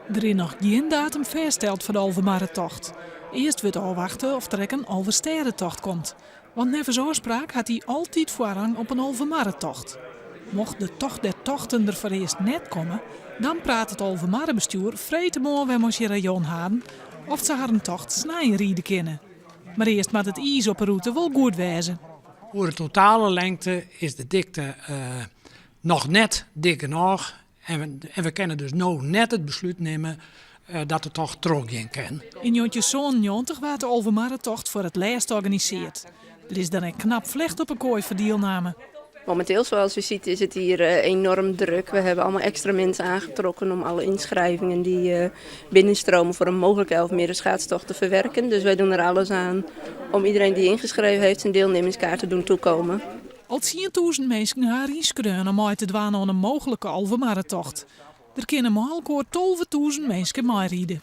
Der is noch gjin datum fêststeld foar de Alvemarretocht. Earst wurdt ôfwachte oft der ek in Alvestêdetocht komt. Want neffens ôfspraak hat dy altyd foarrang op in Alvemarretocht. Mocht de Tocht der Tochten der foarearst net komme, dan praat it Alvemarrebestjoer freedtemoarn wer mei syn rayonhaden oft se harren tocht snein ride kinne. Mar earst moat it iis op 'e rûte wol goed wêze. Oer de totale lengte is de dikte noch net dik genôch en we kinne dus no net it beslút nimme dat de tocht trochgean kin. Yn 1997 waard de Alvemarretocht foar it lêst organisearre. Der is dan ek knap flecht op 'e koai foar dielname. Momenteel, zoals u ziet, is het hier enorm druk. We hebben allemaal extra mensen aangetrokken om alle inschrijvingen die binnenstromen voor een mogelijke Elfmeerenschaatstocht te verwerken. Dus wij doen er alles aan om iedereen die ingeschreven heeft zijn deelnemingskaart te doen toekomen. Al 10.000 minsken ha har ynskreaun om mei te dwaan oan in mooglike Alvemarretocht. Der kinne mei elkoar 12.000 minsken meiride.